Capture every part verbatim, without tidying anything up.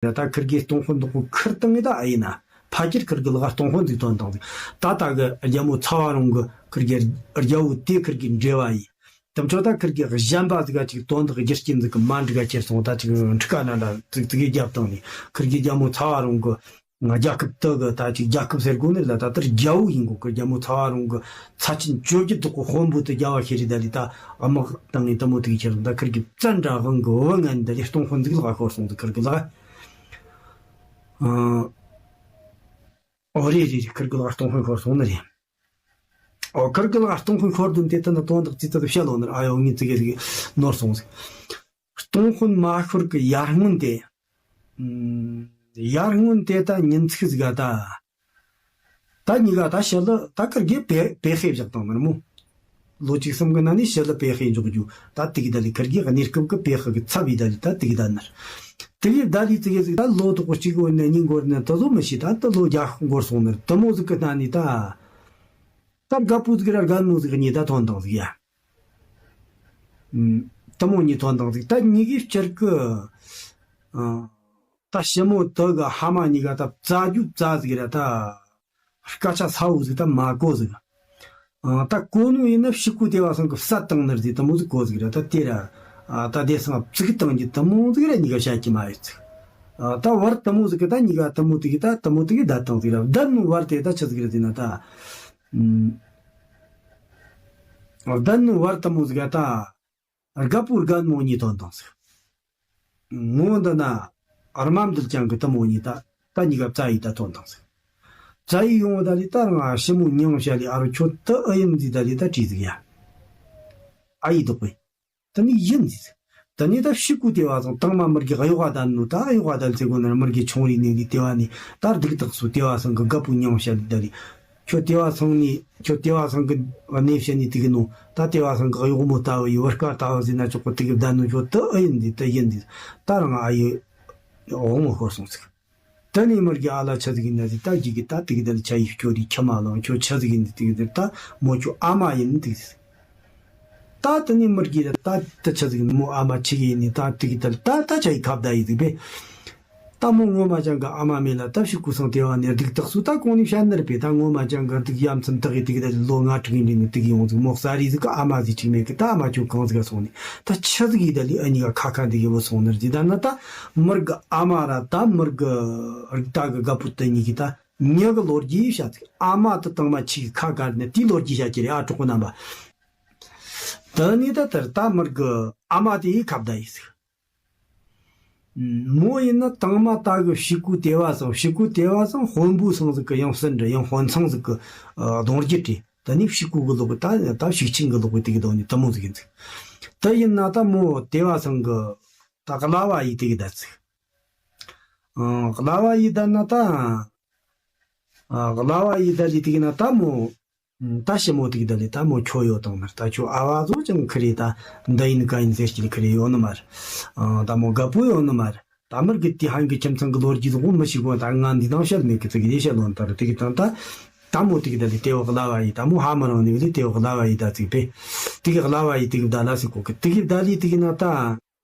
ད་ཁིར་གི་སྟོང་དཔོན་དག་པོ་ཁུར་བཏང་ངེ་ད་ཨ་ཡིན་ན། ཕ་ཁྱེར་ཁིར་གི་ལག་སྟོང་དཔོན་ཟིག་ཐོན་བཏང་ཟིག་ད་ད་གི་རྒྱལ་མོ་ཚ་བ་རོང་གི་ཁིར་གི་རྒྱལ་བོ་དེ་ཁིར་གི་འབྲེལ་བ་ཡིན། དམ་ཆོ་ད་ཁིར་གི་གཞན་པ་ཟིག་ག་ཅིག་དོན་དག་རྒྱུ་རྐྱེན་ཟིག་གི་མ་འགྲིག་ག་ཁྱེར་སོང་ད་ཅིག་འཁྲུག་ག་ན་འདྲ་ཙིག་ཙིག་གི་རྒྱབ་བཏང་ནས་ཁིར་གི་རྒྱལ་མོ་ཚ་བ་རོང་གི་རྒྱལ་ཁབ་དུ་གི་ད་ཅིག་རྒྱལ་ཁབ་ཟེར་དགོ་ནི་ལ་ད་ལྟར་རྒྱལ་བོ་ཡིན་གོ་གི་རྒྱལ་མོ་ཚ་བ་རོང་གི་ཚ་ཆེན་བཅོ་བརྒྱད་དག་གི་དཔོན་པོ་དུ་རྒྱལ་བ་ཤེས་རིག་ད་ལི་ད་དམག་བཏང་ངས་དུ་མོ་དུ་གི་ཁྱེར་སོང་ད་ཁིར་གི་བཙན་དྲ་དབང་གི་བུ་ངན་ད་ལི་སྟོང་དཔོན་ཟིག་ལ་ཤོར་སོང་ད་ཁིར་གི་ལ། ཨ། ཨོ་རེད་རེད་རེད། ཁིར་གི་ལག་སྟོང་དཔོན་ཤོར་སོང་ནི་རེད། ཨོ་ཁིར་གི་ལག་སྟོང་དཔོན་ཤོར་དུས་དེ་ལྟ་ན་དོན་དག་ཅི་ཙི་གི་བཤད་ལོ་ནི་ཨ་ཡོ་ངི་ཙི་གི་ནོར་སོང་ཟིག་སྟོང་དཔོན་མ་ཤོར་གི་ཡར་སྔོན་དེ། ཨུམ། ཡར་སྔོན་དེ་ད་ཉིན་ཚིག་ཟིག་ག་ད། ད་གཉིས་ཀ་ད་ཞི་ལི་ད་ཁིར་གི་བེ་བེ་ཧེ་བཞག་དང་ནར་མོ། ལོ་གཅིག་གསུམ་གི་ནང་ནས་ཞི་ལི་བེ་ཧེ་འཇོག་རྒྱུ་ད་དེ་གི་ད་ལི་ཁིར་གི་གནས་སྐབས་གི་བེ་ཧེ་གི་ཚབ་ཡི་ད་ལི་ད་དེ་གི་ད་ནར། དེ་གི་ད་ལི་ཙི་གི་ཟིག་ད་ལོ་དོག་གཅིག་འོན་ནས་གཉིས་འགོར་ནས་ད་ལོ་མི་ཤི་ད་ད་ལོ་རྒྱ་འགོར་སོང་ནར་དུ་མོ་ཟིག་གི་ད་ནི་ད། ད་དགའ་པོ་ཟིག་ར་རྒན་མོ་ཟིག་གཉིས་ད་ཐོན་དང་ཟིག་ཡ། ཨུམ། དུ་མོ་གཉིས་ཐོན་དང་ཟིག་ད་གཉིས་གི་སྤྱིར་གི། ཨ། ད་ཞི་མོ་དུ་གི་ཕ་མ་གཉིས་ཀ་ད་བཙའ་རྒྱུ་བཙའ་ཟིག་ར་ད། སྐད་ཆ་ཚ་བོ་ཟིག་ད་མ་གོ་ཟིག་ཨ། ད་གོ་ནོ་ཡིན་ན་ཕྱི་གོ་དེ་བ་སང་གི་བསད་བཏང་ནར་ཟིག་དུ་མོ་ཟིག་གོ་ཟིག་ར་ད་དེ་ར། ཨ། ད་དེ་སང་བཙུགས་བཏང་རྒྱུ་དུ་མོ་ཟིག་ར་གཉིས་ཀ་བཤད་ཀྱི་མ་ཡོད་ཟིག་ཨ། ད་བར་དུ་མོ་ཟིག་གི་ད་གཉིས་ཀ་དུ་མོ་དེ་གི་ད་དུ་མོ་དེ་གི་བསྡད་བཏང་ཟིག་ར་བསྡད་ནོ་བར་དེ་ད་ཆི་ཟིག་ར་ཟིག་ན་ད། ཨུམ། བསྡད་ནོ་བར་དུ་མོ་ཟིག་ག་ད། དགའ་པོ་རྒན་མོ་གཉིས་ཐོན་དང་ཟིག་ངོ་འདི་ན། ཨར་མ་འདིར་ཀྱང་གི་དུ་མོ་གཉིས་ད། ད་གཉིས་ཀ་བཙའ་ཡི་ད་ཐོན་དང་ཟིག་བཙའ་ཡི་ཡོང་བ་ད་ལི་ད་རང་ཞི་མོ་མྱང་བྱ་ལི་ཨ་རོ་ཁྱོད་དུ་ཨེ་ཡིན་ཟིག་ད་ལི་ད་བྲིས་ཟིག་ཡ། ཨ་ཡི་དོག་པའི། དེ་ནས་ཡིན་ཟིག་དེ་ནས་ད་ཕྱི་གུ་དེ་བ་སང་དང་མ་མི་རྒྱ་གཡོག་ག་བསྡད་ནོ་ད་གཡོག་ག་བསྡད་ཟེར་གོ་ན་མི་རྒྱ་ཆུང་རིག་ནས་ནི་དེ་བ་ནི་ད་སྡུག་དག་སུ་དེ་བ་སང་གི་རྒད་པོ་མྱང་བྱ་ལི་ད་ལི། ཁྱོད་དེ་བ་སང་ནི་ཁྱོད་དེ་བ་སང་གི་གནས་བྱ་ནི་དེ་གི་ནོ་ད་དེ་བ་སང་གི་གཡོག་མོ་ལྟ་བུ་ཡི་བུ་སྐལ་ལྟ་བུ་ཟིན་ན་ཆོག་གི་དེ་གི་བསྡད་ནོ་ཁྱོད་དུ་ཨེ་ཡིན་ཟིག་དུ་ཡིན་ཟིག་ད་རང་ཨ་ཡི་འོང་ངོ་ཤོར་སོང་ཟིག་དེ་ནས་མི་རྒྱ་ཨ་ལ་ཆ་ཟིག་ཡིན་ན་ཟིག་ད་གི་གི་ད་དེ་གི་ད་ལི་ཆ་ཡི་སྐྱོ་རི་ཁྱི་མ་ལང་ཁྱོད་ཆ་ཟིག་ཡིན་ཟིག་དེ་གི་ད་ད་མོ་ཁྱོད་ཨ་མ་ཡིན་ཟིག་ད་དེ་ནས་མི་རྒྱ་ད་ད་ད་ཆ་ཟིག་ཡིན་མོ་ཨ་མ་ཆི་གི་ཡིན་ནི་ད་དེ་གི་ད་ལི་ད་ད་ཆ་ཡི་ཁ་བརྡ་ཡི་ཟིག་པས། ད་མོ་ངོ་མ་ཅང་གི་ཨ་མ་མེད་ལ་ད་ཕྱི་གུ་སང་དེ་བ་ནས་སྡུག་དག་སུ་ད་གོང་ནས་བཤད་ནར་པས་ད་ངོ་མ་ཅང་གི་སྡུག་ཡ་མཚན་དག་གི་དེ་གི་ད་ལོ་ལྔ་དྲུག་ཡིན་ནི་དེ་གི་ཡོང་ཟིག་མོ་གསར་རི་ཟིག་གི་ཨ་མ་ཟིག་ཅིག་མེད་གི་ད་ཨ་མ་ཁྱོད་གང་ཟིག་ག་སོང་ནི་ད་ཆི་ཟིག་ཡི་ད་ལི་ཨ་ཉི་ག་ཁ་ཁ་འདི་གི་བུ་སོང་ནར་ཟིག་ད་ན་ད་མི་རྒྱ་ཨ་མ་ར་ད་མི་རྒྱ་རིག་ད་གི་རྒད་པོ་དེ་གཉིས་གི་ད་མྱི་གི་ལོ་རྒྱུས་བཤད་ཟིག་ཨ་མ་དེ་དང་མ་ཆི་གི་ཁ་ཁ་ནི་དེའི་ལོ་རྒྱུས་བཤད་ཀྱི་རེད་ཨ་གྲོགས་པོ་རྣམ་པ། དེ་ནས་ད་དེར་ད་མི་རྒྱ་ཨ་མ་དེ་ཡི་ཁ་བརྡ་ཡི་ཟིག་མོ་ཡིན་ན་དང་མ་ད་གི་ཕྱི་གུ་དེ་བ་སང་ཕྱི་གུ་དེ་བ་སང་དཔོན་པོ་སང་ཟིག་གི་ཡང་སྲིད་འདྲ་ཡང་དཔོན་ཚང་ཟིག་གི་གདོང་རྒྱུད་དེ་ད་ནི་ཕྱི་གུ་གི་ལོག་གི་ད་ད་ཕྱུག་ཆེན་གི་ལོག་གི་དེ་གི་གདོང་ནི་དུ་མོ་ཟིག་ཡིན་ཟིག་དེ་ཡིན་ན་ད་མོ་དེ་བ་སང་གི་ད་གླ་བ་ཡི་དེ་གི་ད་ཟིག་གླ་བ་ཡི་ད་ན་ད་གླ་བ་ཡི་ད་ལི་དེ་གི་ན་ད་མོ། ད་ཞི་མོ་དེ་གི་ད་ལི་ད་མོ་ཁྱོ་ཡོད་དང་ནར་ད་ཁྱོ་ཨ་བ་ཟོ་ཅང་ཁི་རེ་ད་འདི་ཡིན་ག་ཡིན་ཟེར་གྱི་ཁི་རེ་ཡོད་ནི་མར། ད་མོ་དགའ་པོ་ཡོད་ནི་མར། ད་མི་རྒྱ་དེ་ཧན་གི་ཁྱིམ་ཚང་གི་ལོ་རྒྱུས་ཟོ་མི་ཤེས་གོ་ད་ང་འདི་དང་བཤད་མེད་གི་ཙི་གི་དེ་བཤད་ལོན་ད་ར་དེ་གི་དང་ད། ད་མོ་དེ་གི་ད་ལི་དེ་བ་གླ་བ་ཡི་ད་མོ་ཧ་མ་རང་ནི་བི་དེ་བ་གླ་བ་ཡི་ད་ཙིག་པེ། དེ་གི་གླ་བ་ཡི་དེ་གི་ད་ལ་སི་གོ་གི་དེ་གི་ད་ལི་དེ་གི་ན་ད།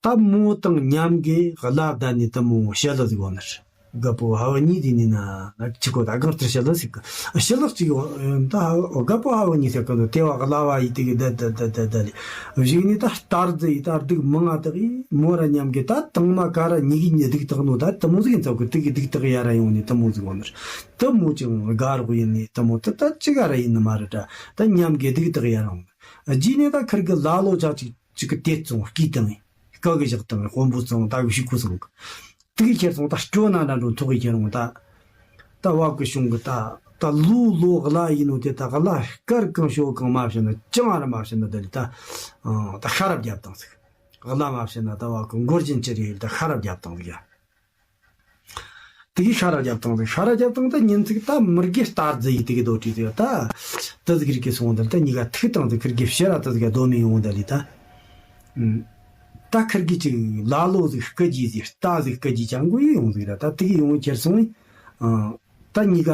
ད་མོ་དང་མཉམ་གི་གླ་བ་ད་ནི་ད་མོ་ཞི་ལི་ཟིག་ཡོད་ནི་རེད། དགའ་པོ་ཧ་བ་གཉིས་དེ་ནི་ན་ན་ཅི་གོ་ད་གང་ལྟར་ཞི་ལི་ཟིག་གི་ཞི་ལི་གཅིག་ཡོད་ད་ཧ་དགའ་པོ་ཧ་བ་གཉིས་ཟེར་གི་འདུག་དེ་བ་གླ་བ་ཡི་དེ་གི་ད་ད་ད་ད་ད་ལི་གཞུག་ནི་ད་སྟར་རྫི་ཡི་ད་སྡུག་མང་ང་དག་ཡི་མོ་ར་མཉམ་གི་ད་དང་མ་ཀ་ར་གཉིས་གི་གཉིས་སྡུག་དག་ནོ་ད་དུ་མོ་ཟིག་ཡིན་ཚོགས་གི་དེ་གི་སྡུག་དག་ཡ་ར་ཡོང་ནི་དུ་མོ་ཟིག་ཡོད་ནི་རེད། དུ་མོ་ཅང་དགའ་རོགས་ཡིན་ནི་དུ་མོ་ད་ད་ཅི་ག་ར་ཡིན་ནི་མ་རེད་ད་ད་མཉམ་གི་སྡུག་དག་ཡ་ར་ཡོང་རྗེས་ནི་ད་ཁིར་གི་ལ་ལོ་ཅག་ཅིག་ཅིག་གི་དེ་བཙོང་སྐྱིད་དང་། སྐབས་ཀྱི་ཞག་དང་དཔོན་པོ་ཚང་ད་གི་ཕྱུག་པོ་ཚང་། དེ་གི་ཁྱེར་སོང་ད་སྐྱོ་ན་འདྲ་འགྲོ་ཐོག་གི་ཁྱེར་འོང་ད། ད་བ་གི་གཞུང་གི་ད། ད་ལུ་ལོ་གླ་ཡིན་ནོ་དེ་ད་གླ་དཀར་གང་ཤོ་གང་མ་བྱས་ན་ཅང་ཨ་ར་མ་བྱས་ན་ད་ལི་ད། ད་ཤ་རབ་རྒྱབ་དང་ཟིག་གླ་མ་བྱས་ན་ད་བ་གི་མགོ་རྒྱན་ཅི་རེད་ད་ཤ་རབ་རྒྱབ་དང་ཟིག་ཡ། དེ་གི་ཤ་ར་རྒྱབ་དང་དེ་ཤ་ར་རྒྱབ་དང་དེ་ཉིན་ཚིག་ད་མི་རྒྱ་སྟར་རྫི་ཡི་དེ་གི་རྡོ་དྲི་ཟེར་ད། དེ་ཟིག་རིག་གི་སོང་དེ་ད་གཉིས་ཀ་ཐུག་དང་དེ་ཁིར་གི་ཕྱི་ར་དེ་ཟིག་རྡོ་མི་ཡོང་དེ་ལི་ད། ད་ཁིར་གི་ཅིག་ལ་ལོ་ཟིག་སྐུ་རྒྱུ་ཟིག་རྟ་ཟིག་སྐུ་རྒྱུ་ཅང་གོ་ཡི་ཡོང་ཟིག་ར་ད་དེ་གི་ཡོང་ཁྱེར་སོང་ཡི། ད་གཉིས་ཀ་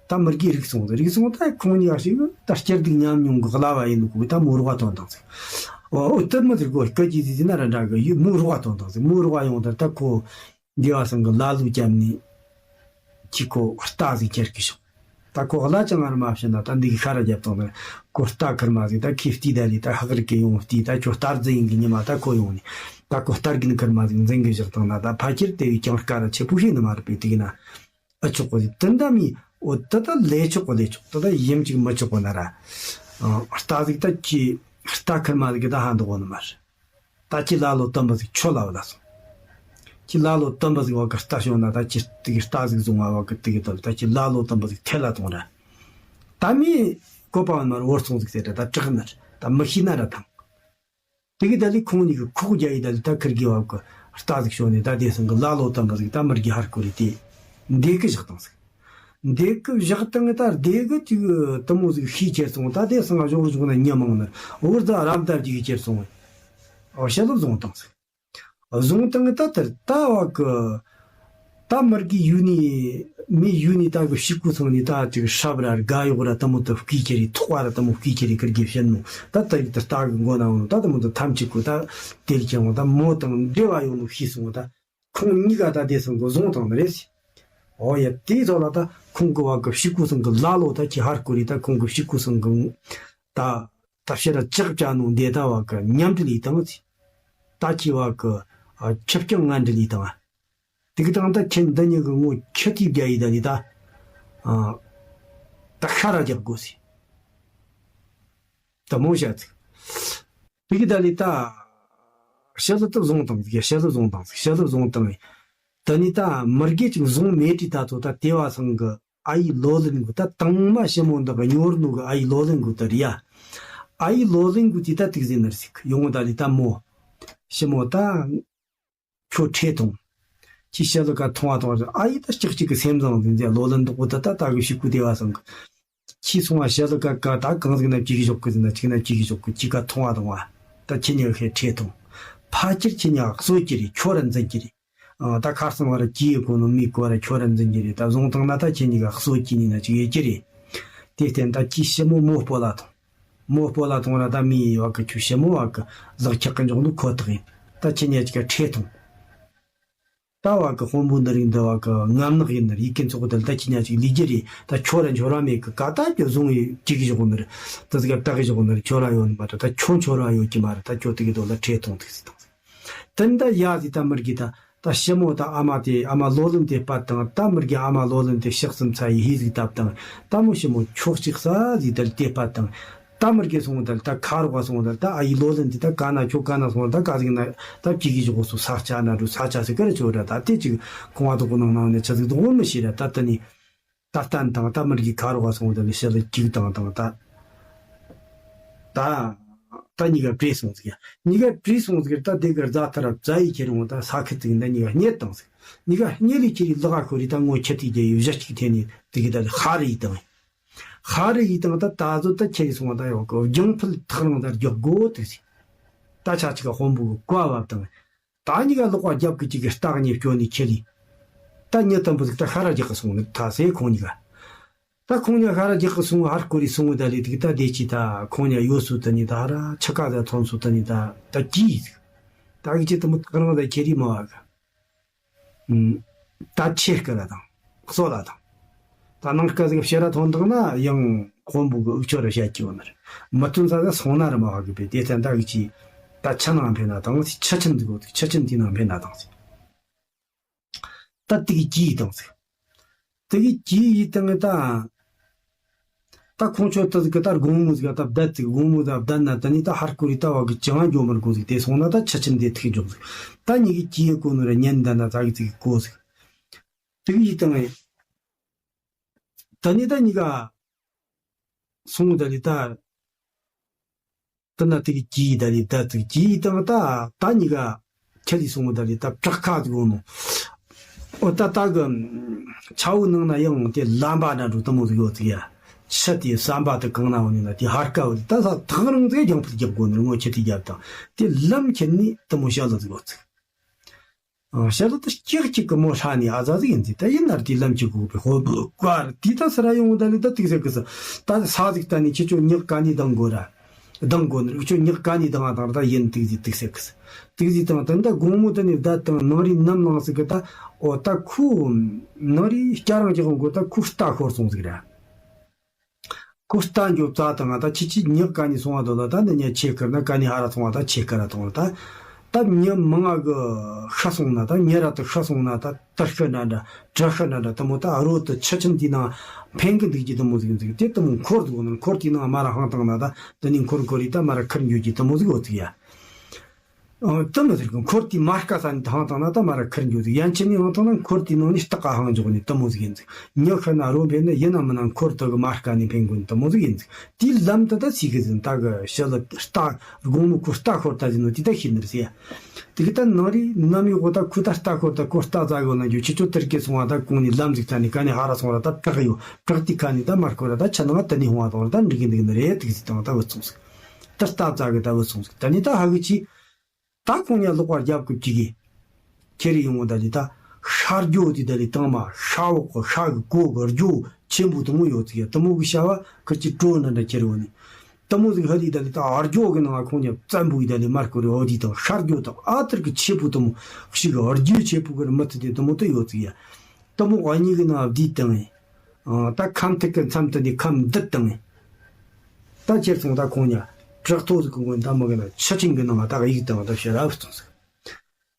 ད་མི་རྒྱ་རིག་སོང་དེ་རིག་སོང་ད་ཁོང་གཉིས་ཀ་ཞིག་ད་སྐྱར་སྡུག་མཉམ་མྱོང་གི་གླ་བ་ཡིན་ནོ་གོ་ད་མོ་རོགས་པ་ཐོན་དང་ཟིག་ཨོ་ཨོ་དེ་མི་ཟིག་གོ་སྐུ་རྒྱུ་ཟིག་ཟིན་ན་ར་འདྲ་གི་ཡི་མོ་རོགས་པ་ཐོན་དང་ཟིག་མོ་རོགས་པ་ཡོང་དེ་ད་ཁོ། འདི་བ་སང་གི་ལ་ལུ་བརྒྱབ་ནས་ཁྱི་ཁོ་རྟ་ཟིག་ཁྱེར་གི་ཤོག་ད་ཁོ་གླ་ཅང་ངར་མ་བྱིན་ན་ད་འདི་གི་ཤ་ར་རྒྱབ་བཏང་ན་ཁོ་རྟ་ཁུར་མ་ཟིག་ད་ཁི་ལྟི་ད་ལི་ད་ཧག་རི་གི་ཡོང་ལྟི་ད་ཁྱོད་རྟ་རྫི་ཡིན་གི་ཉི་མ་ད་ཁོ་ཡོང་ནས་ད་ཁོ་རྟ་རྒན་ཁུར་མ་ཟིག་འཛིན་གི་བཞག་བཏང་ན་ད་ཕ་ཁྱེར་དེ་བས་ཀྱང་སྐར་ཆེ་པོ་ཤེས་ནི་མ་རེད་པས་དེ་གི་ན། ཨ་ཆོག་གོ་ཟིག་དེ་འདྲ་མི་འོ་དེ་ད་ལས་ཆོག་གོ་ལས་ཆོག་དེ་ད་ཡིན་གཅིག་མི་ཆོག་གོ་ན་ར། ཨ། རྟ་ཟིག་ད་ཁྱི་རྟ་ཁུར་མ་ཟིག་གི་ད་ཧ་འདུག་གོ་ནི་མ་རེད། ད་ཁྱི་ལ་ལོ་དམ་པ་ཟིག་ཁྱོད་ལ་བ་ལ་སོང་། ཁྱི་ལ་ལོ་དམ་པ་ཟིག་བ་གི་རྟ་ཤོང་ན་ད་ཁྱི་དེ་གི་རྟ་ཟིག་བཟུང་བ་བ་གི་དེ་གི་དོ་ད་ཁྱི་ལ་ལོ་དམ་པ་ཟིག་ཐེ་ལ་གཏོང་ར། ད་མི་བཀོད་པ་བ་མར་བོར་སོང་ཟིག་ཟེར་ར་ད་དྲག་ནར་ད་མི་ཤི་ན་ར་དང་། དེ་གི་ད་ལི་ཁོང་གཉིས་ཀྱི་ཁོག་རྒྱ་ཡི་ད་ལི་ད་ཁིར་གི་བབ་གི་རྟ་ཟིག་ཤོར་ནས་ད་དེ་སང་གི་ལ་ལོ་དམ་པ་ཟིག་ད་མིར་གི་ཧར་ཀོ་རི་དེ་འདེད་གི་བཞག་དང་ཟིག་འདེད་གི་བཞག་དང་ད་སྡེ་གི་ཅིག་དུ་མོ་ཟིག་ཤི་ཁྱེར་སོང་ད་དེ་སང་གཞོགས་གཞོགས་ན་ཉི་མང་ནི་བོར་ད་རམ་ད་ཅིག་ཁྱེར་སོང་། ཨོ་ཤ་ལོ་བཟུང་དང་ཟིག་བཟུང་དང་ད་དེར་ད་བ་གི་ད་མར་གི་ཡུ་ནི་མི་ཡུ་ནི་ད་གི་ཕྱི་གུ་ཚང་ནི་ད་ཅིག་ཧྲབ་ར་དགའ་ཡོག་ར་དུ་མོ་དུ་བསྐུས་ཁྱེར་རི་ཐོག་བ་ར་དུ་མོ་བསྐུས་ཁྱེར་རི་ཁིར་གི་བཤད་ནོ་ད་ད་ཡིག་ད་ལྟ་གི་མགོ་ན་འོང་ད་དུ་མོ་དུ་ཐམས་ཅད་གུ་ད་དེར་ཁྱེར་འོང་ད་མོ་དང་འབྲེལ་བ་ཡོང་ནོ་ཤི་སོང་ད་ཁོང་གཉིས་ཀ་ད་དེ་སང་གི་བཟུང་དང་ནི་རེད་ཟེ། ཨོ་ཡ་དེའི་ཐོག་ལ་ད་ཁོང་གི་བ་གི་ཕྱི་གུ་ཚང་གི་ལ་ལོ་ད་ཁྱི་ཧར་ཀོ་རི་ད་ཁོང་གི་ཕྱི་གུ་ཚང་གི་ད། ད་ཕྱིར་ལྕགས་བྱ་ནོ་འདི་ད་བ་གི་མཉམ་འབྲེལ་ཡིས་དང་ཚེ། ད་ཁྱི་བ་གི་ཨ་ཁྱི་སྐྱོང་ང་འབྲེལ་ཡིས་དང་། དེ་གི་དང་ད་ཁྱི་འདི་གཉིས་གི་ངོ་ཁྱི་ཏི་རྒྱ་ཡི་ད་ནི་ད། ཨ་ད་ཤ་ར་རྒྱག་དགོས་སི། ད་མོ་བྱ་ཚིག་དེ་གི་ད་ནི་ད། ཤ་ལུ་ད་བཟུང་དང་ཟིག་ཤ་ལུ་བཟུང་དང་ཟིག་ཤ་ལུ་བཟུང་དང་། ད་ནི་ད་མི་རྒས་ཅིག་བཟུང་མེད་དྲི་ད་ཚོ་ད་དེ་བ་སང་གི་ཨ་ཡི་ལོ་ལིན་གུ་ད་དང་མ་ཞི་མོ་འདི་གི་ཉོར་ནུ་གི་ཨ་ཡི་ལོ་ལིན་གུ་ད་རི་ཡ། ཨ་ཡི་ལོ་ལིན་གུ་དེ་ད་ཏིག་ཟེར་ནར་ཟིག་ཡོང་ད་ལི་ད་མོ། ཞི་མོ་ད། ཁྱོད་ཁྲེལ་ཐོང་། ཁྱི་ཤ་ལུ་ཀ་ཐོང་བ་ཐོང་བ་ཨ་ཡི་ད་ལྕགས་གཅིག་གི་སེམས་བཟང་འཛིན་ཟེ་ལོ་ལིན་འདུག་གུ་ད་ད་ད་གི་ཤི་གུ་དེ་བ་སང་གི་ཁྱི་སོང་བ་ཤ་ལུ་ཀ་ཀ་ད་གང་ཟིག་ན་ཅི་གི་ཞོག་གི་ཟིན་ན་ཅིག་ན་ཅི་གི་ཞོག་གི་ཅི་ཀ་ཐོང་བ་ཐོང་བ། ད་ཁྱི་ཉག་ཧེ་ཁྲེལ་ཐོང་། ཕ་ཁྱིར་ཁྱི་ཉག་གསོད་ཀྱི་རེད་ཁྱོད་ར་འཛིན་གྱི་རེད། ཨ། ད་ཁར་སང་བ་ར་ཅི་ཡི་གོ་ནོ་མི་གོ་ར་ཁྱོད་ར་འཛིན་གྱི་རེད་ད་བཟུང་ཐང་ན་ད་ཁྱེད་གཉིས་ཀ་གསོད་ཀྱི་ནི་ན་ཅིག་ཡོད་ཀྱི་རེད། དེ་བརྟེན་ད་ཅི་ཞི་མོ་མོ་སྤོ་ལ་ཐོང་། མོ་སྤོ་ལ་ཐོང་ར་ད་མི་ཡི་བ་གི་ཁྱོད་ཞི་མོ་བ་གི་ལག་ཁྱག་གི་འཇོག་ནི་ཁོ་ཐག་ཡིན། ད་ཁྱེད་གཉིས་ཅིག་ག་ཁྲེལ་ཐོང་། ད་བ་གི་དཔོན་པོ་འདི་རིགས་འདི་བ་གི་ངམ་ནག་ཡིན་ནི་རེད་ཡིག་གི་ཚོགས་འདི་ལ་ད་ཁྱེད་གཉིས་ཅིག་ལི་རྒྱུ་རེད་ད་ཁྱོད་ར་འཆོར་བ་མེད་གི་ཀ་ད་ཀྱི་བཟུང་ཡི་ཅིག་གི་ཞོག་ནི་རེད། ད་ཟིག་ག་བཏགས་གི་ཞོག་ནི་རེད་ཁྱོད་ར་ཡོད་ནི་མ་ད་ད་ཁྱོད་འཆོར་བ་ཡོད་ཀྱི་མ་རེད་ད་ཁྱོད་དེ་གི་དོ་ལ་ཁྲེལ་ཐོང་ཐུག་སི་དང་། དེ་འདྲ་ཡ་ཟིག་ད་མི་རྒྱུ་ད་ད་ཞི་མོ་ད་ཨ་མ་དེ་ཨ་མ་ལོ་ལོན་དེ་པད་དང་ད་མི་རྒྱུ་ཨ་མ་ལོ་ལོན་དེ་ཤག་སུམ་ཚ་ཡི་ཧི་ཟིག་བཏབ་དང་ད་མོ་ཞི་མོ་ཁྱོག་ཅིག་ས་ཟིག་དལ་དེ་པད་དང་ད་མི་རྒྱུ་སོང་དལ་ད་ཁ་རོག་སོང་དལ་ད་ཨ་ཡི་ལོ་ལོན་དེ་ད་ག་ན་ཁྱོ་ག་ན་སོང་ད་ག་ཟིག་ན་ད་ཅི་གི་ཞོག་སུ་ས་ཆ་ན་འགྲོ་ས་ཆ་ཟིག་ག་རེ་ཆོ་ར་ད་དེ་ཅིག་ཁོང་བ་དོ་གོ་ནང་ནང་ནས་ཆ་ཟིག་དོ་གོ་མི་ཤེས་ར་ད་ད་ནི། ད་བསྟན་དང་ད་མི་རྒྱུ་ཁ་རོག་སོང་དེ་ལ་ཤི་ལ་གཅིག་དང་དང་ད། ད་ད་གཉིས་ཀ་བྲོས་སོང་ཟིག་ཡ། གཉིས་ཀ་བྲོས་སོང་ཟིག་ད་དེ་གར་རྫ་ཐར་རྫ་ཡི་ཁྱེར་འོང་ད་ས་ཁི་ཙིག་ད་གཉིས་ཀ་རྙེད་དང་ཟིག་གཉིས་ཀ་རྙེད་ལི་ཁྱེར་རི་ལག་ཁོ་རི་ད་ངོ་ཁྱི་ཏི་རྒྱ་ཡུ་བཞི་གཅིག་འཐེན་ནི་དེ་གི་ད་ལི་ཧ་རི་ཡི་དང་། ཧ་རི་ཡི་དང་ད་ད་ཟོ་ད་ཁྱེར་རི་སོང་ད་ཡོག་གི་རྒྱང་ཕུལ་ཐག་རིང་ད་རྒྱག་དགོ་དུ་ཟིག་ད་ཆ་ཅིག་ག་དཔོན་པོ་གི་བཀའ་བབ་དང་། ད་གཉིས་ཀ་ལོག་པ་རྒྱབ་ཀྱི་གཅིག་གི་རྟགས་ཉེས་སྐྱོན་ནས་ཁྱེར་ནས། ད་ཉི་དམ་པོ་ཟིག་ད་ཤ་ར་རྒྱག་གི་སོང་ནི་ཐ་སེ་ཁོང་གཉིས་ཀ་ད་ཁོང་གཉིས་ཤ་ར་རྒྱག་གི་སོང་ཧར་ཀོ་རི་སོང་ད་ལི་དིག་ད་དེ་ཅི་ད་ཁོང་གཉིས་ཡོད་སུ་ད་ནི་ད་ཧ་ར་ཆ་ཀ་ད་ཐོན་སུ་ད་ནི་ད་ད་ཀྱིས་ཟིག་ད་གི་ཅི་དམ་པོ་ཐག་རང་ད་ཁྱེར་རི་མ་བ་ག་ད་ཆེ་སྐད་ལ་དང་གསོ་ལ་དང་། ད་ནང་སྐད་ཟིག་བཤད་ར་ཐོན་དང་ན་ཡང་དཔོན་པོ་གི་འུག་ཆོ་ར་བཤད་ཀྱི་ཡོད་ནི་རེད། མི་མཐུན་ས་ཟིག་སོང་ན་ར་མ་བ་གི་པས་དེ་ཚན་ད་གི་ཅི་ད་ཆ་ནང་འཕེན་ན་དང་ཆ་ཆིན་ཟིག་གོ་ཆ་ཆིན་དེ་ནང་འཕེན་ན་དང་ཟིག་ད་དེ་གི་ཅི་ཡི་དང་ཟིག་དེ་གི་ཅི་ཡི་དང་ད། ད་ཁོང་ཆོ་ད་གི་ད་དགོང་མོ་ཟིག་ད་བསྡད་ཟིག་དགོང་མོ་ད་བསྡད་ན་ད་ནི་ད་ཧར་ཀོ་རི་ད་བ་གི་ཅང་འགྱོ་མར་གོ་ཟིག་དེ་སོང་ན་ད་ཆ་ཆིན་དེ་ཐིག་འཇོག་ཟིག་ད་གཉིས་གི་ཅི་ཡི་གོ་ནོ་ར་ཉན་ད་ན་ད་གི་ཟིག་གོ་ཟིག་དེ་གི་ཡི་དང་ཨེ། ད་ནི་ད་གཉིས་ཀ་སོང་ད་ལི་ད། ད་ན་དེ་གི་ཅི་ཡི་ད་ལི་ད་ཟིག་ཅི་ཡི་དང་ད་ད་གཉིས་ཀ་ཁྱེར་ཡི་སོང་ད་ལི་ད་བྲག་ཁ་ཟིག་འོང་ནོ། ཨོ་ད་ད་གི་ཆ་བོ་ནང་ན་ཡང་དེ་ལམ་པ་ན་འགྲོ་དུ་མོ་ཟིག་ཡོད་ཟིག་ཡ། ཆུ་དེ་ཟམ་པ་དེ་གང་ན་འོང་ནི་ན་དེ་ཧར་ཀ་བོ་དེ་ད་ས་ཐག་རིང་ཟིག་རྒྱང་ཕུད་རྒྱབ་དགོ་ནི་ངོ་ཁྱེར་དེ་རྒྱབ་དང་དེ་ལམ་ཁྱེར་ནི་དུ་མོ་ཤ་ལ་ཟིག་ཡོད་ཟིག་ཨ། ཤ་ལ་ད་སྐྱག་གཅིག་གི་མོ་ཧྲ་ནི་ཨ་ཟ་ཟིག་ཡིན་ཟིག་ད་ཡིན་ན་དེ་ལམ་གཅིག་གོ་བའི་ཧོ་བུ་ཀ་ར་དེ་ད་ས་ར་ཡོང་ད་ལི་ད་དེ་ཟེར་གི་ས་ད་ས་ཟིག་ད་ནི་ཁྱེད་ཆོ་ཉག་ག་ནི་དང་གོ་ར། ལྡང་དགོ་ནི་རེད། ཁྱོད་ཉག་ག་ནས་ལྡང་བ་དང་ད་ཡིན་ཏིག་ཟིག་ཏིག་ཟེར་གི་ཟིག་ཏིག་ཟིག་དང་ད་ད་དགོང་མོ་དེ་ནས་བསྡད་དང་ནངས་རི་ནམ་ལངས་ཟིག་གི་ད། ཨོ་ད་ཁོ་ནངས་རི་སྐྱ་རང་ཅིག་འོང་གོ་ད་ཁོ་རྟ་ཤོར་སོང་ཟིག་ར། ཁོ་རྟ་འགྱོ་རྩ་དང་ད་ཁྱི་ཁྱི་ཉག་ག་ནས་སོང་བ་དོ་ལ་ད་འདི་ཉག་ཆེ་ཁར་ན་ག་ནས་ཧ་ར་སོང་བ་ད་ཆེ་ཁར་ར་ཐོང་ལ་ད། ད་ཉག་མང་ང་གི་ཤ་སོང་ན་ད་ཉེ་ར་དུ་ཤ་སོང་ན་ད་དར་ཤ་འདྲ་འདྲ་བྲག་ཤ་འདྲ་འདྲ་དུ་མོ་ད་རོ་དུ་ཆུ་ཆེན་དེ་ནང་འཕེན་གི་འདུག་གི་དུ་མོ་ཟིག་ཟིག་དེ་དུ་མོ་འཁོར་འདུག་ན་འཁོར་དེ་ནང་མ་ར་ཧང་བཏང་ན་ད་འདི་ནས་འཁོར་འཁོར་རི་ད་མ་ར་ཁར་འགྱོ་གི་དུ་མོ་ཟིག་འོ་ཟིག་ཡ། ཨང་། དེ་མི་ཟེར་གི་འཁོར་དེའི་མར་ཀ་ས་ནས་ཐང་ཐང་ན་ད་མ་ར་ཁར་འགྱོ་ཟིག་ཡན་ཆད་ནས་ཡང་ཐང་ན་འཁོར་དེའི་ནང་ནས་སྟག་ག་ཧང་འཇོག་ནས་དུ་མོ་ཟིག་ཡིན་ཟིག་ཉག་ཤ་ན་རོ་འཕེན་ནི་ཡིན་ན་མིན་ན་འཁོར་དེ་གི་མར་ཀ་ནས་འཕེན་དགོས་ནས་དུ་མོ་ཟིག་ཡིན་ཟིག་དེའི་ལམ་དུ་ད་སི་གི་ཟིན་ད་གི་ཤི་ལ་རྟ་དགོང་མོ་ཁོ་རྟ་ཤོར་ད་ཟིན་ནོ་དེ་ད་ཤི་ནི་རེད་ཟེ་ཡ། དེ་གི་ད་ནངས་རི་ནམ་ཡོད་གོ་ད་ཁོ་ད་རྟ་ཤོར་ད་ཁོ་རྟ་ཟ་གོ་ན་རྒྱུ་ཁྱི་ཆོ་དེར་སྐྱེ་སོང་བ་ད་གོང་ནས་ལམ་ཟིག་ད་ནས་ག་ནས་ཧ་ར་སོང་བ་ད་བྲག་ཡོད་བྲག་དེ་ཁ་ནས་ད་མར་ཁོ་ར་ད་ཆ་ནང་ད་ནས་ཧོང་བ་དང་ར་ད་འགྲིག་གི་འདུག་ནི་རེད་དེ་གི་ཟིག་དང་ད་བུད་སོང་ཟིག་ད་རྟ་ཟ་གི་ད་བུད་སོང་ཟིག་ད་ནས་ད་ཧ་གི་ཆི། ད་ཁོང་ཉ་ལོག་པར་རྒྱབ་ཀྱི་བཅུག་གི་ཁྱེར་ཡོང་བ་ད་ལི་ད་ཤར་རྒྱོ་དེ་ད་ལི་དང་མ་ཤ་འོག་གི་ཤ་གི་གོ་གི་རྒྱོ་ཆེན་པོ་དུ་མོ་ཡོད་ཚིག་ཡ་དུ་མོ་གི་བྱ་བ་ཁིར་གྱི་གྲོ་ན་འདྲ་ཁྱེར་ཡོང་ནི་དུ་མོ་ཟིག་ཧ་ལི་ད་ལི་ད་ཨར་རྒྱོ་གི་ནང་ཁོང་ཉ་བཙན་པོ་གི་ད་ལི་མར་ཀོ་རི་ཨོ་དི་དང་ཤར་རྒྱོ་དང་ཨ་ཐར་གི་ཆེ་པོ་དུ་མོ་ཞིག་གི་ཨར་རྒྱོ་ཆེ་པོ་གི་རི་མི་ཐི་དེ་དུ་མོ་དུ་ཡོད་ཚིག་ཡ་དུ་མོ་ཨ་ཉི་གི་ནང་བསྡུས་དང་ཨ་ད་ཁམ་ཐིག་གི་མཚམས་དུ་ནི་ཁམ་འདི་དང་། ད་ཁྱེར་སོང་ད་ཁོང་ཉ་བྲག་ཐོག་ཟིག་གི་མགོན་ད་མ་གི་ན་ཆུ་ཆེན་གི་ནང་ད་གཡུག་དང་ད་ཕྱི་རབ་སོང་ཟིག་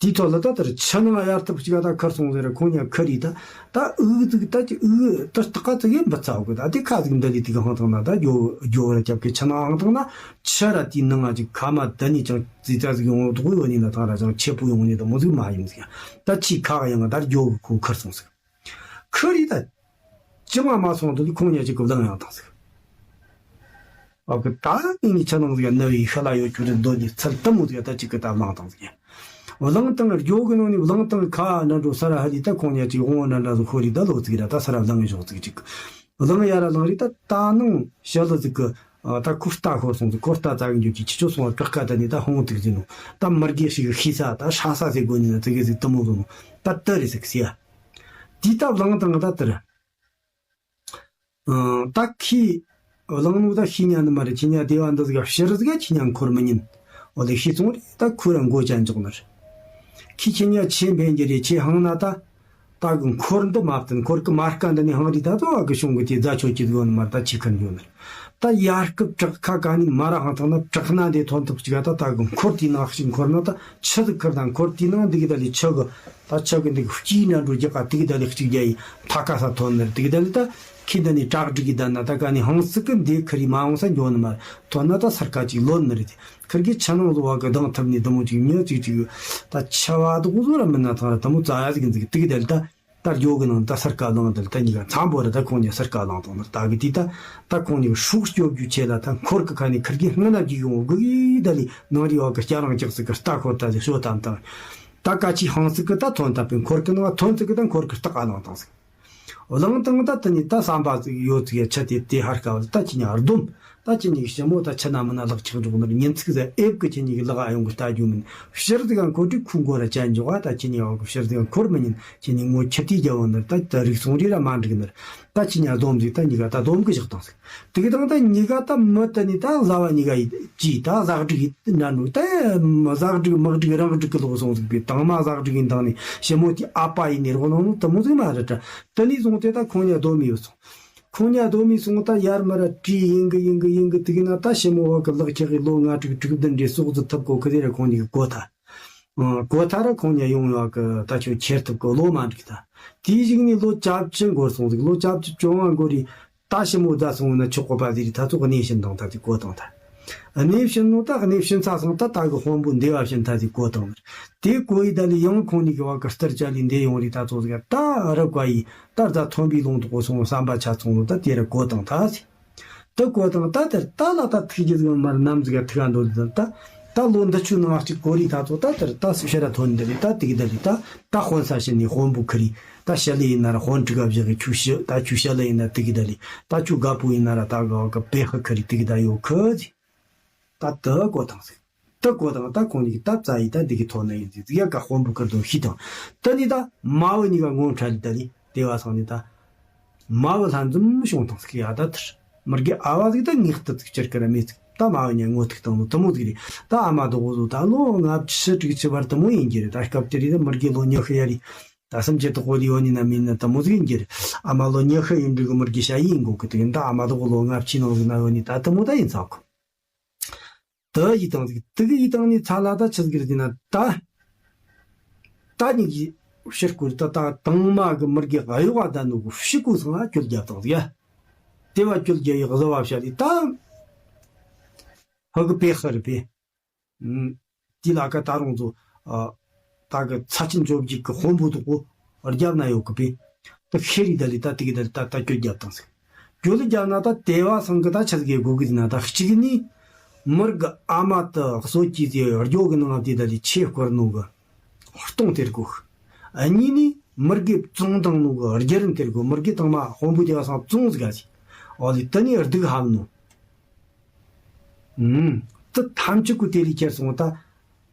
དེའི་ཐོག་ལ་ད་དེར་ཆུ་ནང་གཡར་ཐབས་ཅིག་ད་ཁར་སོང་ཟེར་ཁོང་ཉ་ཁར་རི་ད་ད་འུ་ཟིག་ད་ཅི་འུ་ད་སྟག་ཀ་ཙི་གི་འབུ་ཚ་གི་ད་དེ་ཁ་ཟིག་འདི་ལི་དེ་གི་ཧང་ཐང་ན་ད་རྒྱོ་རྒྱོ་ར་རྒྱབ་གི་ཆུ་ནང་ཧང་ཐང་ན་ཆུ་ར་དེའི་ནང་ང་ཅིག་ཁ་མ་ད་ནི་ཅང་ཙི་ཙ་ཟིག་ཡོང་དུ་ཡོད་ནི་ན་ཐང་ར་ཅང་ཆེ་པོ་ཡོང་ནི་ད་མོ་ཟིག་མ་ཡིན་ཟིག་ད་ཆི་ཁ་ག་ཡང་ད་རྒྱོ་གི་ཁོ་ཁར་སོང་ཟིག་ཁོ་རི་ད། ཅི་མ་མ་སོང་དུ་ཁོང་ཉ་ཅིག་གི་བླང་ཡང་དང་ཟིག་ཨ་ཁུ་ད་ངེད་ནི་ཆ་ནང་ཟིག་ཡ་ནི་བའི་ཤ་ལ་ཡོད་ཁྱོད་རི་འདོད་ནི་ཚལ་དུ་མོ་ཟིག་ཡ་ད་ཅིག་གི་ད་བླང་དང་ཟིག་ཡ། བླང་དང་རྒྱོ་གི་ནང་ནི་བླང་དང་ཁ་འདྲ་འགྲོ་ས་ར་ཧ་ལི་ད་ཁོང་ཉ་ཅིག་འོང་འདྲ་འདྲ་ཟིག་ཁོ་རི་ད་ལོ་ཟིག་ར་ད་ས་ར་བླང་ངེ་ཞོག་ཟིག་ཅིག་བླང་ཡ་ར་བླང་རི་ད་ད་ནང་ཤ་ལ་ཟིག་གི་ད་ཁུར་རྟ་ཤོར་སོང་ཟིག་ཁོ་རྟ་ཙ་གི་འཇུག་གི་ཁྱི་ཆོ་སོང་བ་བྲག་ཁ་ད་ནི་ད་ཧོང་ཏིག་ཟིན་ནོ་ད་མར་གེ་ཞིག་ཤི་ས་ད་ཧྲ་ས་ཟེ་གོ་ནི་ན་ཙི་གེ་ཟིག་དུ་མོ་ཟོ་ནོ་ད་ཏི་རེ་ཟིག་སི་ཡ། དེ་ད་བླང་དང་ད་ཏི་རེ། ཨང་། ད་ཁྱི་བླང་ནོ་ད་ཤི་ཉན་ནི་མ་རེད། ཁྱི་ཉ་དེ་བ་འདི་ཟིག་ཕྱིར་ཟིག་ཁྱི་ཉ་འཁོར་མི་ཉན། འོ་ལེ་ཤི་སོང་རེད། ད་ཁོ་ར་མགོ་ཅན་འཇོག་ནི་རེད། ཁྱི་ཁྱི་ཉ་ཆེ་འཕེན་གྱི་རེད། ཆེ་ཧང་ན་ད་ད་གི་འཁོར་འདི་མ་བསྟན་འཁོར་གི་མར་ཀ་འདི་ནས་ཧང་རི་ད་དོ་བ་གི་བྱུང་གི་དེ་རྫ་ཆོ་ཅི་དགོ་ནི་མ་རེད། ད་ཆི་ཁར་འགྱོ་ནི་རེད། ད་ཡར་སྐབས་བྲག་ཁ་ག་ནས་མ་ར་ཧང་ཐང་ན་བྲག་སྣ་འདི་ཐོན་ཐུབ་ཅིག་ད་ད་གི་འཁོར་དེའི་ནང་ཞིག་འཁོར་ན་ད་ཆུ་ཟིག་ཁར་ད་འཁོར་དེའི་ནང་འདི་གི་ད་ལི་ཆུ་གི་ད་ཆ་གི་འདི་གི་སྐྱིད་ན་འགྲོ་རྒྱག་ག་དེ་གི་ད་ལི་གཅིག་རྒྱ་ཡི་ཐ་ཀ་ས་ཐོན་ནི་རེད། དེ་གི་ད་ལི་ད་ཁྱི་འདི་ནི་བྲག་སྒྲིག་གི་ད་ན་ད་ག་ནི་ཧང་སི་གི་འདི་ཁི་རི་མ་ཧང་ས་འགྱོ་ནི་མ་ཐོན་ན་ད་སར་ཀ་ཅིག་ལོན་ནི་རེད། དེ་ཁིར་གི་ཆ་ནང་ལོ་བ་གི་གདང་ཐབ་ནི་དུ་མོ་ཅིག་མྱི་ཅིག་ཅིག་ད་ཆ་བ་དུ་གུ་ཟོ་ར་མི་ན་ཐང་ར་དུ་མོ་ཙ་ཡ་ཟིག་གི་འཛིག་དེ་གི་ད་ལི་ད་ད་རྒྱོ་གི་ནང་ད་སར་ཀ་ལང་ད་ལི་ད་ཉི་ག་འཚམ་པོ་ར་ད་ཁོང་ཉི་སར་ཀ་ལང་དང་ནི་ད་གི་དེ་ད་ད་ཁོང་ཉི་གི་སྲོག་སྐྱོབ་རྒྱུ་ཆེ་ལ་ད་འཁོར་གི་ཁ་ནི་ཁིར་གི་སྔ་ན་རྒྱུ་ཡོང་གི་ད་ལི་ནང་རི་བ་གི་སྐྱ་རང་ཅག་ཟིག་གི་རྟ་འཁོར་ད་ལི་ཤོ་ཐམ་ཐང་། ད་ཀ་ཆི་ཧང་ཟིག་གི་ད་ཐོན་ཐབས་པའི་འཁོར་གི་ནང་ཐོན་ཟིག་གི་ད་འཁོར་གི་རྟགས་ཨ་ལང་དང་ཟིག་བླང་དང་ད་དེ་ནི་ད་བསམ་པ་ཟིག་ཡོད་ཟིག་ཡ་ཆ་དེ་དེ་ཧར་ཀ་བ་ད་ཁྱི་ཉ་ཨར་སྡོམ་ད་ཁྱི་ཉི་གི་ཞི་མོ་ད་ཆ་ན་མི་ན་ལག་ཆགས་འཇོག་ནར་ཉིན་ཚིག་ཟ་ཨེབ་གི་ཁྱི་ཉི་གི་ལག་ཨ་ཡོང་གི་ལྟ་རྒྱུ་མིན་ཕྱིར་ཟིག་ག་འཁོར་དུས་ཁུ་མགོ་ར་ཅན་འཇོག་ཨ་ད་ཁྱི་ཉི་ག་ཕྱིར་ཟིག་ག་འཁོར་མི་ཉན་ཁྱི་ཉི་ངོ་ཁྱི་དེ་རྒྱ་བོ་ནར་ད་ད་རིག་སོང་རི་ར་མ་འགྲིག་ནར་ད་ཁྱི་ཉ་སྡོམ་ཟིག་ད་ཉི་ག་ད་སྡོམ་གི་བཞག་དང་ཟིག་དེ་གི་དང་ད་ཉི་ག་ད་མི་ད་ནི་ད་ཟ་བ་ཉི་ག་ཡི་ཅི་ད་ཟག་སྒྲིག་ཡི་ན་འགྲོ་ད་ཟག་སྒྲིག་མག་སྒྲིག་རང་སྒྲིག་གི་ལོག་སོང་ཟིག་པའི་དང་མ་ཟག་སྒྲིག་ཡིན་དང་ནི་ཞི་མོ་དེ་ཨ་པ་ཡིན་ནི་རོ་ནང་ནོ་དུ་མོ་ཟིག་མ་རེད་ད་དེ་ནི་བཟུང་སྟེ་ད་ཁོང་ཉ་སྡོམ་ཡོད་སོང་། ཁོང་ཉ་སྡོམ་མི་སོང་ད་ཡར་མར་བྲིས་ཡིན་གི་ཡིན་གི་ཡིན་གི་དེ་གི་ན་ད་ཞི་མོ་བ་གི་ལག་ཁྱེར་གི་ལོ་ལྔ་དྲུག་དྲུག་བདུན་འདྲེ་སོག་ཟི་ཐུབ་གོ་གི་དེ་ར་ཁོང་ཉི་གི་གོ་ཐལ། གོ་ཐལ་ར་ཁོང་ཉ་ཡོང་ཡོད་གི་ད་ཁྱོད་ཁྱེར་ཐུབ་གི་ལོ་མ་འགྲིག་ད། དེའི་གཞུག་ནས་ལོ་བཅུ་བཅུ་འགོར་སོང་ཟིག་ལོ་བཅུ་བཅུ་བཅོ་ལྔ་འགོར་རི་ད་ཞི་མོ་རྫ་སོང་ན་ཆོག་གོ་པ་ཟིག་རི་ད་ཚོ་གནས་བྱིན་དང་ད་དེ་གོ་དང་ད། གནས་བྱིན་ནོ་ད་གནས་བྱིན་ཚ་སང་ད་ད་གི་དཔོན་པོ་འདེ་བ་བྱིན་ད་དེ་གོ་དང་ད། དེ་གོ་ཡི་ད་ལི་ཡང་ཁོང་ཉི་གི་བ་གི་སྟར་ཅ་ལི་འདེ་ཡོང་རི་ད་ཚོ་ཟིག་ད་རབ་ག་ཡི། ད་རྫ་ཐོན་པའི་ལུང་དུ་གོ་སོང་བསམ་པ་ཆ་ཚང་ལོ་ད་དེ་ར་གོ་དང་ད་ཟིག་ད་གོ་དང་ད་དེར་ད་ལ་ད་ཐུགས་རྒྱུ་ཟིག་མར་ནམ་ཟིག་ཐུག་ག་འདོད་ཟིག་ད། ད་ལོ་འདི་ཆུ་ནང་གཅིག་གོ་རི་ད་ཚོ་ད་དེར་ད་སུ་ཤ་ར་ཐོན་འདི་རི་ད་ཏིག་འདི་རི་ད། ད་དཔོན་ས་ཤི་ནི་དཔོན་པོ་ཁི་རི་ད་ཤ་ལི་ཡིན་ན་ར་དཔོན་ཀྲི་ག་བཞག་གི་ཆུ་ཤི་ད་ཆུ་ཤ་ལི་ཡིན་ན་ཏིག་འདི་རི་ད་ཆུ་ག་པུ་ཡིན་ན་ར་ད་ག་ག་པེ་ཧ་ཁི་རི་ཏིག་ད་ཡོ་ཁི་ཟིག་ད་དེ་གོ་དང་ཟིག་ད་གོ་དང་ད་ཁོང་གཉིས་ཀྱི་ད་རྩ་ཡི་ད་འདི་གི་ཐོག་ན་ཡིན་ཟིག་ཡ་ག་དཔོན་པོ་ཁར་དོ་ཤི་དང་། ད་ནི་ད་མ་བུ་གཉིས་ཀ་ངོ་འཕྲད་ལི་ད་ལི་དེ་བ་སང་ནི་ད་མ་བུ་ལྷན་འཛོམས་བྱུང་དང་ཟིག་ཡ་ད་དེར་མི་དགེ་ཨ་བ་ཟིག་ད་ངེས་ཏི་ཟིག་ཅར་ཀ་ར་མེད་ཟིག་ད་མ་འོ་ཉལ་ངོ་ཐུག་བཏང་ནོ་དེ་མོ་ཟིག་རེད། ད་ཨ་མ་དེ་གོ་ཟོ་ད་ལོ་ལྔ་བཅུ་དྲུག་ཅུ་བར་དེ་མོ་ཡིན་གྱི་རེད། ད་སྐབས་དེ་རིང་ད་མི་རྒས་ལོ་ཉི་ཤུ་ཡ་རེད། ད་སུམ་ཅུ་དག་པོ་ལས་ཡོད་ནི་ན་མིན་ན་དེ་མོ་ཟིག་ཡིན་གྱི་རེད། ཨ་མ་ལོ་ཉི་ཤུ་ཡིན་འདྲི་གི་མི་རྒས་ཞ་ཡིས་ཡིན་གོ་གི། དེ་ཡིན་ད་ཨ་མ་དེ་གོ་ལོ་ལྔ་བཅུའི་ནང་ཟིག་ན་ཡོད་ནི་ད་དེ་མོ་ད་ཡིན་ཚ་གོ། དེ་ཡིས་བཏང་ཟིག་དེ་གི་ཡིས་བཏང་ནི་ཚ་ལ་ད་ཆི་ཟིག་རེད་ན་ད། ད་ཉིད་ཀྱི་ཕྱིར་སྐོར་ད་ད་དང་མ་གི་མི་རྒས་གཡོག་བ་ད་ནུ་གི་ཕྱི་གོ་སང་ང་གྱོད་རྒྱབ་བཏང་ཟིག་ཡ། དེ་བ་གྱོད་རྒྱ་ཡི་བཟོ་བ་བྱ་ལི་ད། ཧ་གི་པེ་ཧ་རི་པེ། དེ་ལ་ཀ་ད་རུང་ཚོ། ད་གི་ཚ་ཆེན་བཅོ་བརྒྱད་ཀྱི་དཔོན་པོ་དུ་གོ་རྒྱབ་ན་ཡོད་གི་པེ། ད་ཤེ་རི་ད་ལི་ད་དེ་གི་ད་ལི་ད་ད་གྱོད་རྒྱབ་བཏང་ཟིག་གྱོད་ལི་རྒྱབ་ན་ད་དེ་བ་སང་གི་ད་ཆ་ཟིག་གི་གོ་གི་ཟིན་ན་ད་གཅིག་ནི། མི་རྒས་ཨ་མ་ད་གསོ་སྐྱེས་ཟེ་རྒྱོ་གི་ནང་དེ་ད་ལི་ཆེ་སྐོར་ནོ་གི་སྟོང་དེར་གོ། གཉིས་ནི་མི་རྒས་བཙོང་དང་ནོ་གི་རྒྱ་རིན་དེར་གོ། མི་རྒས་དང་མ་དཔོན་པོ་དེ་བ་སང་བཙོང་ཟིག་ག་ཟིག་ཨོ་ལི་ད་ནི་སྡུག་ཧམ་ནོ། ཨུམ། དེ་ཐམས་ཅད་ཀུ་དེ་ལས་ཁྱེར་སོང་ད།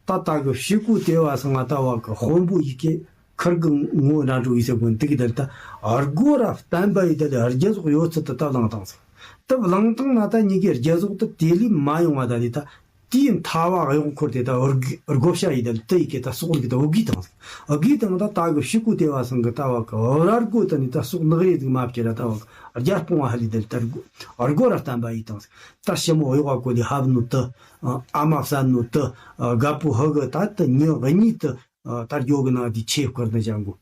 ད་ལྟ་གི་ཕྱི་གུ་དེ་བ་སང་ང་ད་བ་གི་དཔོན་པོ་ཡི་གེ་ཁུར་གི་ངོ་ན་འགྲོ་ཡི་ཟེར་གོ་འདི་གི་དེར་ད་སྒོ་ར་བསྟན་པ་ཡི་དེ་ལས་རྒྱ་ཟོག་ཡོད་ཚུལ་དེ་ད་བླངས་བཏང་ཟིག་དེ་བླངས་བཏང་ན་ད་ཉི་གི་རྒྱ་ཟོག་དེ་དེ་ལས་མ་ཡོང་བ་ད་ལི་ད། དེའི་མཐའ་བ་གཡོག་འཁོར་དེ་ད་སྒོ་བཤའ་ཡི་ད་ལི་དེ་ཡི་གེ་ད་སོག་ལི་གི་ད་འུ་གི་བཏང་ཟིག་འུ་གི་བཏང་ད་ལྟ་གི་ཕྱི་གུ་དེ་བ་སང་གི་ད་བ་གི་ར་སྒོ་དེ་ནི་ད་སོག་ནག་རེ་ཟིག་མ་བྱེད་ར་ད་བ་གི་རྒྱ་སྤོང་བ་ཧ་ལི་ད་ལི་ད་སྒོ་ར་བསྟན་པ་ཡི་བཏང་ཟིག་ད་ཞི་མོ་གཡོག་བ་གོ་ལི་ཧབ་ནོ་ད། ཨ་མ་བསད་ནོ་ད། རྒད་པོ་ཧ་གི་ད་ད་ཉི་གཉིས་ད། ད་རྒྱོ་གི་ནང་དེ་ཆེ་བཀར་ན་ཅང་གོ།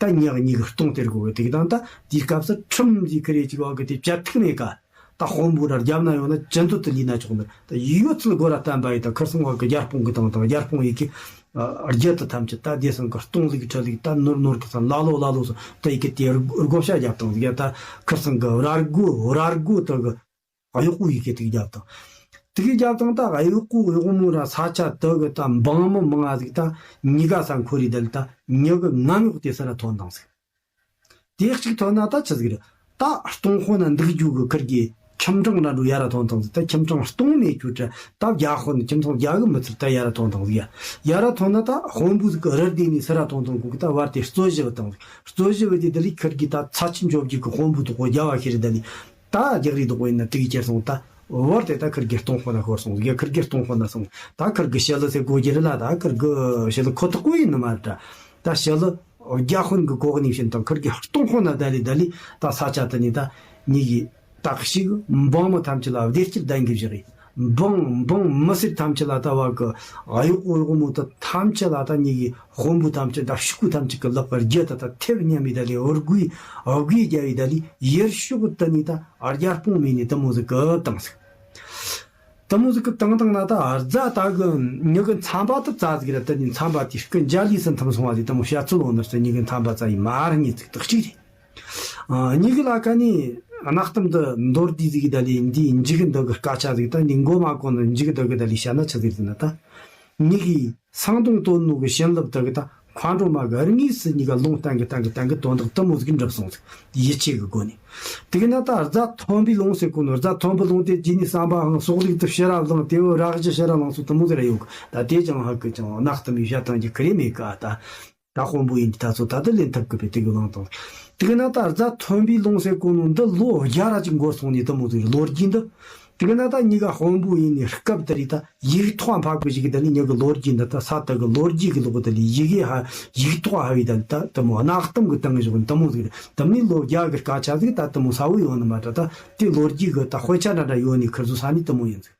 ད་ཉག་ཉིག་གི་སྟོང་སྟེར་དགོས་པའི་དེ་གི་དང་ད་དེའི་སྐབས་སུ་ཁྲིམས་ཀྱི་ཁི་རེ་ཅིག་བ་གི་དེ་བྱ་ཐུག་མེད་ཀ་ད་དཔོན་པོ་ར་རྒྱབ་ན་ཡོང་ན་ཅི་འདོད་དུ་ལུས་ན་ཆོག་ནི་ད་ཡོད་ཚུལ་སྒོ་ར་བསྟན་པ་ཡི་ད་ཁིར་སང་བ་གི་རྒྱལ་སྤོང་གི་དང་དང་རྒྱལ་སྤོང་ཡི་གི་རྒྱུ་དུ་ཐམས་ཅད་ད་དེ་སང་གི་སྟོང་ཟིག་གི་ཁྲི་ལིག་ད་ནོར་ནོར་གི་ས་ལ་ལོ་ལ་ལོ་སོ་ད་ཡི་གི་དེ་བགོ་བཤའ་རྒྱབ་དང་ཟིག་ད་ཁིར་སང་གི་ར་སྒོ་ར་སྒོ་ད་གི་གཡོག་པོ་ཡི་གེ་དུག་རྒྱབ་དང་། དུག་རྒྱབ་དང་ད་གཡོག་པོ་གཡོག་མོ་ར་ས་ཆ་དུ་གི་ད་འབངས་མི་མང་ང་ཟིག་ད་ཉི་ག་ས་འཁོར་རི་དལ་ད་ཉི་གི་ངམ་གཡོག་དེ་ས་ར་ཐོན་དང་ཟིག་དེ་གཅིག་ཐོན་ན་ད་ཆི་ཟིག་རེད། ད་སྟོང་དཔོན་ན་འདུག་རྒྱུ་གི་ཁུར་གི་ཁྱིམ་གྲངས་ན་འགྲོ་ཡ་ར་ཐོན་དང་ཟིག་ད་ཁྱིམ་གྲངས་སྟོང་མེད་རྒྱུ་ད་ད་བརྒྱ་དཔོན་ཁྱིམ་ཚང་བརྒྱ་གི་མི་ཚུར་ད་ཡ་ར་ཐོན་དང་ཟིག་ཡ་ཡ་ར་ཐོན་ན་ད་དཔོན་པོ་ཟིག་གི་རི་དེ་ནས་ས་ར་ཐོན་དང་གོ་གི་ད་བར་དེ་རྩོད་གཞི་བུད་དང་ཟིག་རྩོད་གཞི་བུད་དེ་དེ་ལས་ཁུར་གི་ད་ཚ་ཆེན་འཇོབ་རྒྱུ་གི་དཔོན་པོ་དུ་གོ་རྒྱ་བ་ཤེས་རི་ད་ལས། ད་རྒྱག་རེས་དོག་པོ་ཡིན་ན་དྲུག་གི་ཁྱེར་སོང་ད། བར་དེ་ད་ཁུར་གི་སྟོང་དཔོན་ན་ཤོར་སོང་ཟིག་ཁུར་གི་སྟོང་དཔོན་ན་སོང་། ད་ཁུར་གི་ཞི་ལི་ཟེར་གོ་རྒྱུ་རེད་ལ་ད་ཁུར་གི་ཞི་ལི་ཁོ་ཐག་པོ་ཡིན་ནི་མ་རེད་ད། ད་ཞི་ལི་རྒྱ་དཔོན་གི་གོ་གནས་བྱིན་དང་ཁུར་གི་སྟོང་དཔོན་ན་ད་ལི་ད་ལི་ད་ས་ཆ་དེ་ནི་ད་ཉི་གི་ད་ཞིག་འབངས་མི་ཐམས་ཅད་ལ་བདེ་སྐྱིད་ལྡན་གི་བཞག་གི། འབངས་འབངས་མི་སེར་ཐམས་ཅད་ལ་ད་བ་གི་གཡོག་གཡོག་མོ་ད་ཐམས་ཅད་ལ་ད་ཉི་གི་དཔོན་པོ་ཐམས་ཅད་དང་ཕྱུག་པོ་ཐམས་ཅད་ཀྱི་ལག་པར་རྒྱུ་དང་ཐེབས་མཉམ་མི་ད་ལི་འོར་གུའི་འོར་གུའི་རྒྱ་བའི་ད་ལི་ཡེར་ཤོག་ད་ནི་ད་རྒྱལ་སྤོང་མི་ནི་དེ་མོ་ཟིག་གི་བཏང་ཟིག་དེ་མོ་ཟིག་གི་བཏང་བཏང་ན་ད་རྫ་ད་གི་ཉི་གི་མཚམས་པ་དུ་རྩ་ཟིག་ར་ད་ནི་མཚམས་པ་དེ་སྐུ་འཇའ་ལུས་སུ་འཐིམ་སོང་བ་ཟིག་དེ་མོ་བཤད་ཚུལ་འོང་ནི་ཟིག་ཉི་གི་མཚམས་པ་རྩ་ཡི་མ་ར་ཉི་ཟིག་དག་ཅིག་རེད། ཨ་ཉི་གི་ལ་ཀ་ནི་གནའ་གཏམ་འདི་མདོར་བསྡུས་ཟིག་ད་ལི་འདིའི་འཇིག་འདི་གི་སྐད་ཆ་ཟིག་ད་ནི་མགོ་མ་གོ་ནི་འཇིག་འདི་གི་ད་ལི་བཤད་ན་ཆི་ཟིག་ཟིན་ན་ད། ཉི་གིས་སང་དོང་དོན་ནོ་གི་བྱིན་རླབས་དེ་གི་ད་མཁའ་འགྲོ་མ་གི་དངོས་སུ་ཉི་ག་ལུང་བསྟན་གི་བསྟན་གི་བསྟན་གི་དོན་དག་དེ་མོ་ཟིག་འགྲུབ་སོང་ཟིག་ཡིད་ཆེས་གི་སྒོ་ནས། དེ་གི་ན་ད་རྫ་མཐོན་པོའི་ལུང་ཟེར་གོ་ནོ་རྫ་མཐོན་པོའི་ལུང་དེ་རྗེས་ནས་བསམ་པའང་སོག་ལུག་ཏུ་ཕྱི་ར་བླངས་ཏེ་བོ་རག་གཞི་ཕྱི་ར་བླངས་སོ་དེ་མོ་ཟིག་ར་ཡོད་གི་ད་དེ་ཅང་ཧ་གི་ཅང་གནའ་གཏམ་ཡི་བཤད་སྟངས་ཀྱི་ཁི་རེ་མེད་གི་ཨ་ད། ད་དཔོན་པོ་ཡིན་དུས་ད་ཚོ་ད་ལྟ་ལེན་ཐུབ་གི་པས་དེ་གི་བླང་དང་། དེ་གི་ན་ད་རྫ་མཐོན་པོའི་ལུང་ཟེར་གོ་ནོ་འདི་ལོ་བརྒྱ་ར་ཅིག་འགོར་སོང་ནས་དེ་མོ་ཟིག་ལོ་རྒྱུས་འདི། དེ་གི་ན་ད་ཉི་ག་དཔོན་པོ་ཡིན་ནས་སྐབས་དེ་རིགས་ད་ཡིག་ཐོག་འཕགས་པའི་ཞིག་གི་ད་ནི་ཉི་གི་ལོ་རྒྱུས་འདི་ད་ས་དེ་གི་ལོ་རྒྱུས་གི་ལོག་དེ་ལས་ཡི་གེ་ཧ་ཡིག་ཐོག་ཧ་བའི་ད་ད་དེ་མོ་གནའ་གཏམ་གི་སྟེང་གི་ཞོག་དེ་མོ་ཟིག་རེད། དེ་མོ་ལོ་བརྒྱ་གི་སྐད་ཆ་ཟིག་ད་དེ་མོ་ས་བོ་ཡོང་ནི་མ་ད་ད་དེ་ལོ་རྒྱུས་གི་ད་དཔེ་ཆ་འདྲ་འདྲ་ཡོད་ནི་ཁིར་ཚོ་ས་ནི་དེ་མོ་ཡིན་ཟིག